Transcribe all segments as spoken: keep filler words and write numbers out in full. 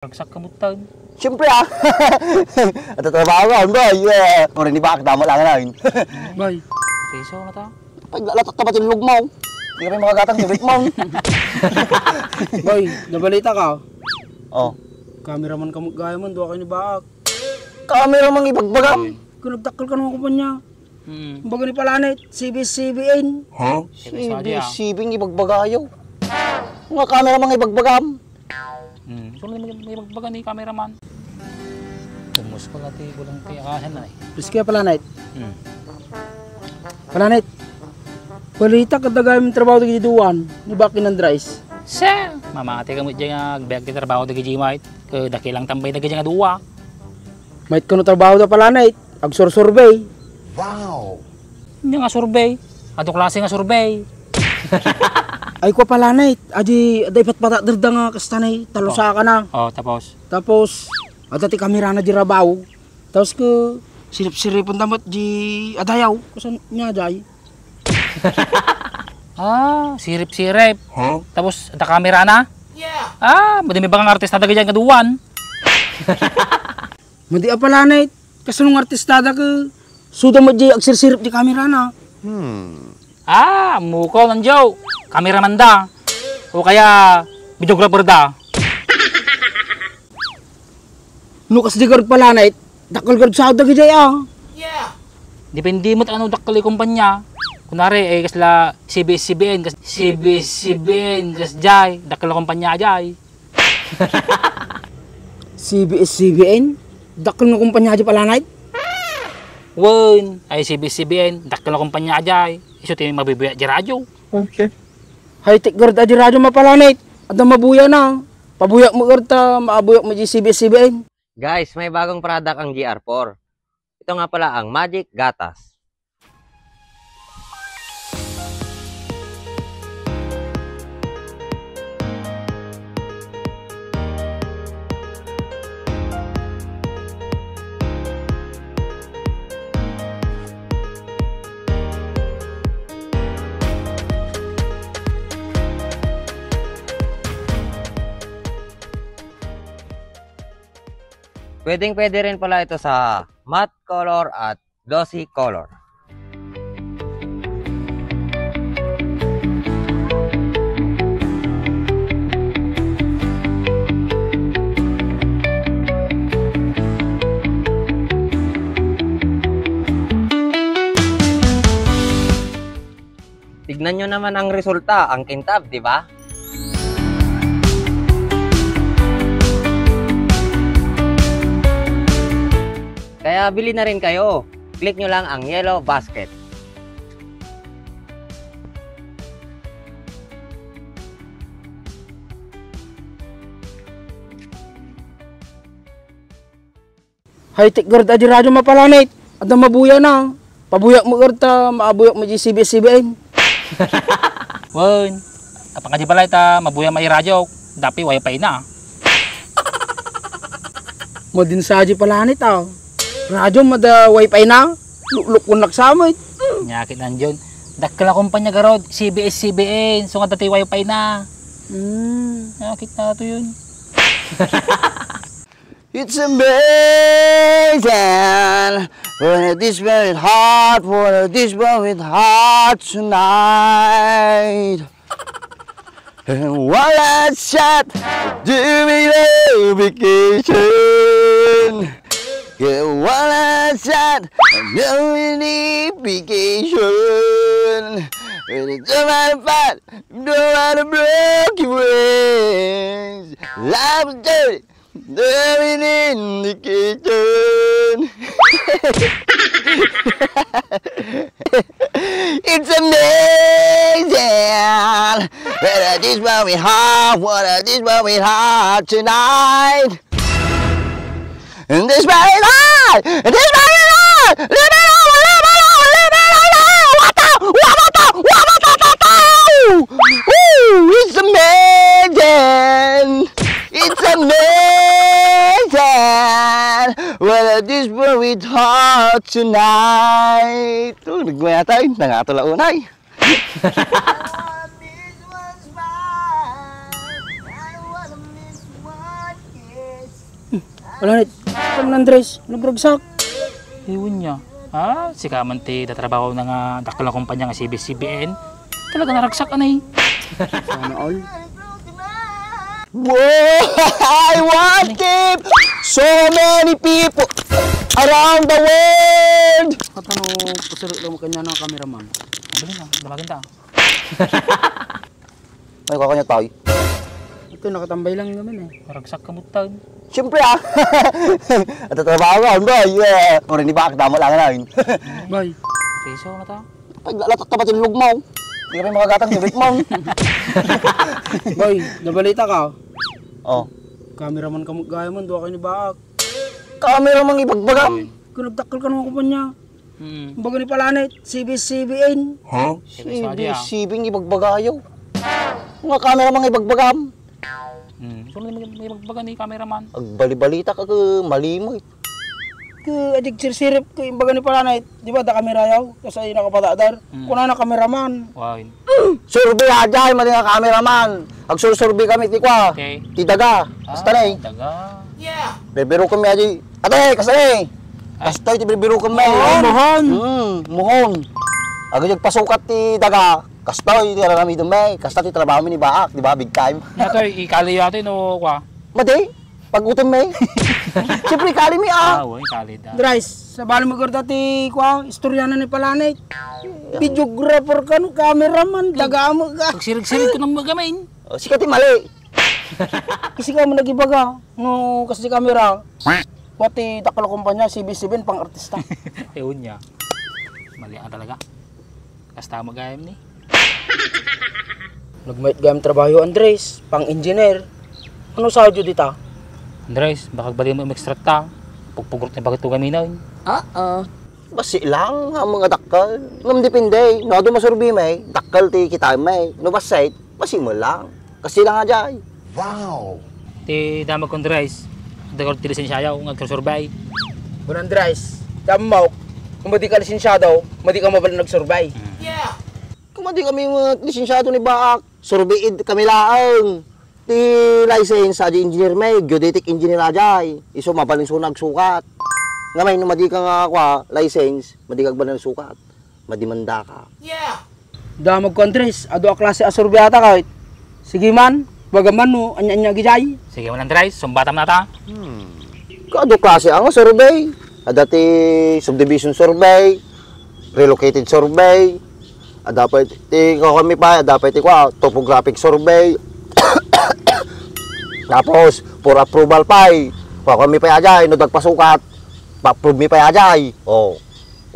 Ragsak ka mutan. Siyempre, ah. At trabaho ka, boy. Yeah. Uri ni Bak, damo lang na yun. Bay. Piso na ta. Paglalatak ka ba tinlog mo? Hindi ka rin makagatang tubig mo. Bay, nabalita ka? Oh. Cameraman ka mo gaya mo, duwa kayo ni Baak. Cameraman ibagbagam? Kung nagdakkel ka ng kumpanya. Hmm. Kumbaga ni Palanit, C B S C B N. Huh? C B S C B N ibagbagayo. Nga cameraman ibagbagam? Hmm. Ikaw na may, may magbaga ni cameraman. Tumus ko lati, kulang ti akasan na eh. Terus kaya Palanit? Hmm. Palanit, balita kadagay mong trabaho dagiti duwan ni Baki Andres. Sir! Mamati ka mo dyan nga agbayag ti trabaho dagiti Gmite. Kadakilang tambay dagiti nga duwa. Mayat kano trabaho da Palanit, agsursurbey. Wow! Nya nga survey? Adu klase nga survey? Ay, kua Palanit, adi, adda ipatpatadder da nga kastanay, talusa ka na. Oh, tapos? Tapos, adda ti kamerana di rabaw. Tapos ko, sirip-siripon da met di adayaw. Kasan nya, jay? Ah, sirip-sirip. Huh? Tapos, adda kamerana? Yeah. Ah, madi may bakang artista dagiti nga duwan. Madi a Palanit, kasano nga artistada ka, suda met di agsirsirip di kamerana. Hmm. Ah, muko, nanjo. Cameraman da. O kaya, videographer da. No, kas di garud Palanit, dakkel garud sao dagiti, ah. Yeah. Depende met ano dakkel a kumpanya. Kunwari, eh, kasla C B S C B N, kas-, C B S C B N, kas jay, dakkel a kumpanya jay. C B S C B N? Dakkel nga kumpanya di Palanit? Wen, ay C B S C B N, dakkel nga kumpanya jay. Isu ti mabibuya di radyo. Okay. High-tech garud a di radyo mapalanit. Adda mabuya na. Pabuyak mo garud ta maabuyak mo di C B S C B N. Guys, may bagong product ang G R four. Ito nga pala ang Magic Gatas. Pwedeng-pwede rin pala ito sa matte color at glossy color. Tignan nyo naman ang resulta, ang kintab, di ba? Kaya bili na rin kayo. Click nyo lang ang yellow basket. High-tech garud a di radyo mapalanit. Adda mabuya na. Pabuyak mo garud ta maabuyak mo di C B S C B N. Wen, apang ka di balay ta mabuya may radyo. Dapi wifi na. Madin sa di palanit, ah. Radyo, mada wifi na. Luklukon laksamit. Nyakit na, John. Dakkel a kumpanya garud, C B S C B N. So nga dati wifi na. Hmm. Nyakit na to yun. It's amazing. What a this very hard, what a this very hard tonight. And what a shot, doing a vacation. And what a shot, doing a vacation. And it's my part, don't wanna broke your wings. Love dirty. Living in the kitchen. It's amazing. What a this what we have, what a this what we have tonight. And this what we have, and this what we have. Leave it alone, leave it alone, leave it alone. What the, what the, what the, what the, ooh, it's amazing. It's amazing what a this boy with heart tonight. Oh, nagmayatay. Nangato la unay. Ala, Andres, nagragsak. Iwan niya. Ah, sika man ti tatrabaho na nga dakkel nga kumpanya nga C B C B N. Talaga naragsak, anay. Sana all. Why? What if so many people around the world? Katano, pasarot lang kanya ng cameraman. Dali na, damagan ta. Ay, kakanya tayo. Ito, nakatambay lang naman eh. Naragsak ka mo taon. Siyempre, ah. At tatrabaho ko, ano ba? Yeah. Puro ni bakit, damo lang na yun. Bay. Piso na ta. Pag lalatak ka ba tinulog mo? Hindi ka rin makagatang, sibit mo. Bay, nabalita ka. Oh. Cameraman ka mo, gaya mo, duwa kayo ni Baak. Cameraman ibagbagam? Kung nagtakkel ka ng kumpanya. Mm. Kumbaga ni Palanit, C B C B N. Ha? C B C B N ibagbagayo. Nga cameraman ibagbagam. Hmm. So, may, may magbaga ni cameraman. Agbalibalita ka, ka malimit. Ka adig sirsirip ka imbaga ni Palanit. Di ba, da kamera yaw? Kasi ay nakapatadar. Hmm. Kuna na kameraman. Wow. Survey aja, mali nga cameraman. Agsursurvey kami, ti kwa. Okay. Ti daga. Basta na eh. Daga. Bibiro kami aja. Ate, kasi eh. Ay. Kastoy, ti bibiro kami. Oh, mohon. Hmm, mohon. Agad pasukat ti daga. Kastoy, ti aramidem, eh. Kasta ti trabaho mi ni Baak, di ba? Big time. Nga to, ikali yata, no, kwa? Madi? Pag-utom, eh. Siyempre, ikali mi, ah. Ah, uy, ikali da. Drais, sabali mo garda ti, kwa, istorya na ni Palanay. Videographer ka, no, cameraman, tagamo ka. Pagsirig-sirig ko ng magamin. Oh, sika ti mali. Kasi ka mo nagibaga, no, kasi kamera. Pati dakkel a kumpanya, C B C B N, pang-artista. Ewan niya. Mali ka talaga. Kasta mo gayam ni. Nagmait gayam trabaho, Andres, pang-engineer. Ano sa audio dita? Andres, baka bali mo umextract ta. Pagpugurot ni bakit to gaminaw. Ah, ah. Basi lang, ang mga dakkel. Ngam depende. No, adu masurbi may, dakkel ti kita may. No, basay, basi mo lang. Kasi lang nga jay. Wow! Ti damag kon Drais, dagar ti lisensiayo nga agsursurbay. Kun Andres, ti ammok, kung madi ka lisensiado, madi ka mabalin agsurbay. Hmm. Yeah! Kung madi kami mga lisensiado ni Baak, survey id kami laeng. Ti license, aja engineer may, geodetic engineer ajay. Isu mabalin so nagsukat. Nga may, no madi ka nga, kwa, license, madi ka agbalin nagsukat. Madimanda ka. Yeah! Damag ko, Andres. Adu a klase a survey ata, kawit. Sige man, baga man no, anya-anya gijay. Sige man, Andres. Sumbatam na ta. Hmm. Adu a klase ang survey. Ada ti subdivision survey, relocated survey. Ada pa ti, kuha mi pa, ada pa ti, kwa, topographic survey. Tapos, for approval pa, eh. Kuha mi pa ajay, no dagpasukat. Pa-approve mi pa ajay. Oh.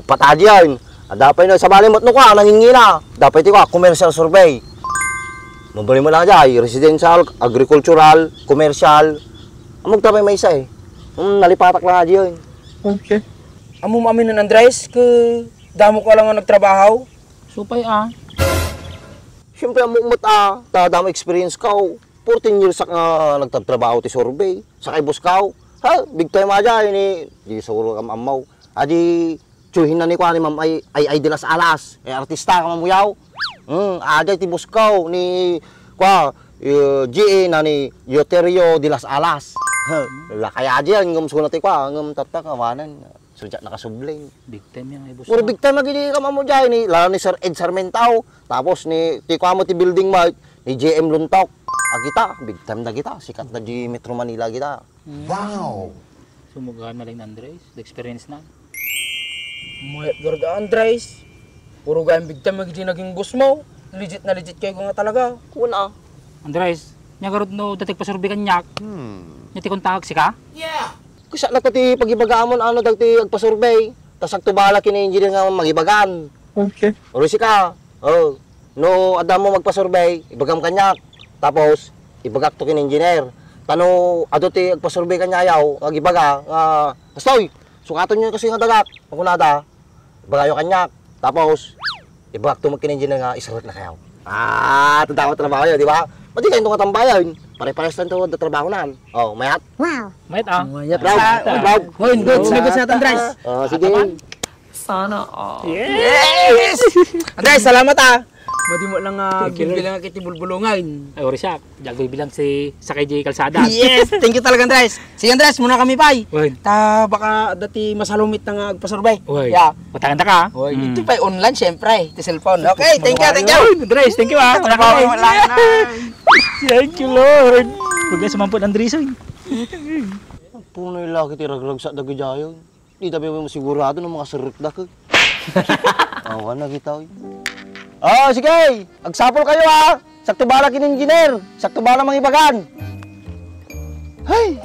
Upat adi yan. Ada pa yun, sabali mo, no, kwa, nangingina. Dapat ikaw, commercial survey. Mabali mo lang dyan, residential, agricultural, commercial. Amog tapay may isa eh. Hmm, nalipatak lang adi yun. Okay. Amo amin, Andres, ke damo ka lang nga nagtrabaho? Supay, ah. Siyempre, amo met, ah, ta damo experience ka, oh. Fourteen years ka nga nagtatrabaho ti survey. Sakay bus ka, oh. Ha? Big time aja, ini, di siguro kam ammaw. Adi, tsuhin na ni kwa ni Ma'am ay, ay, ay de las Alas. Eh, artista ka mamuyaw. Hmm, aja ti bus ko ni kwa, eh, G A na ni Yoterio de las Alas. Ha, lakay aja yan, ngem suna ti kwa, ngem tatta kawanan. Sudya nakasubling. Big time yan, ay bus. Puro na. Big time lagi di kam amo jay ni, lalo ni Sir Ed Sarmentao. Tapos ni, ti kwa mo ti building mo, ni J M Luntok. Agita, big time na kita. Sikat na di Metro Manila kita. Wow! Sumugaan na lang ni Andres, the experience na. Mayat garda, Andres. Puro gayam big time nga di naging boss mo. Legit na legit kayo nga talaga. Kuna. Andres, nya garud no datek pasurbi kanyak. Hmm. Nya ti kontak sika? Yeah! Kisa na ti pagibagamon ano dagti agpasurvey. Tas agtubala kini engineer nga magibagan. Okay. Uri sika. Oh, no, adda mo magpa-survey, ibagam kaniak. Tapos, ibagak to ken engineer. Ta no adu ti agpa-survey kaniak ayaw, agibaga, nga, "Kastoy, sukaton yo kasi nga dagak." Kunada, ibagayo kaniak. Tapos, ibagak to ken engineer nga isarek na kayaw. Ah, tanda ko trabaho yun, di ba? Pati kayo itong katambayan. Pare-pares lang to, da trabaho na. Oh, mayat. Wow. Mayat, ah. Mayat. Proud, proud. Hoy, good. Sagot sa atin, Dres. Oh, sige. Sana all. Yes! Andres, salamat, ah. Madi mo lang nga Thank you, Lord. Bibilang iti bulbulungan. Ay, ori siya. Diak bibilang si Sakay J Kalsada. Yes! Thank you talaga, Andres. Sige, Andres, muna kami, pay. Wen. Ta baka dati masalumit na nga agpasurbay. Wen. Yeah. Patagan ta ka. Wen. Mm. Ito pa'y online, syempre. Ito cellphone. Okay, thank you, thank you. Ayun, Andres, thank you, ah. Trabaho mo lang na. Thank you, Lord. Huwag ka sumampot, Andres, oy. Puno yung laki ti ragragsak dagiti ayon. Di tabi mo sigurado ng mga surut da ko. Awan na kita, oy. Oh, sige. Agsapol kayo, ha. Sakto bala kin engineer. Sakto bala mangibagan. Hay,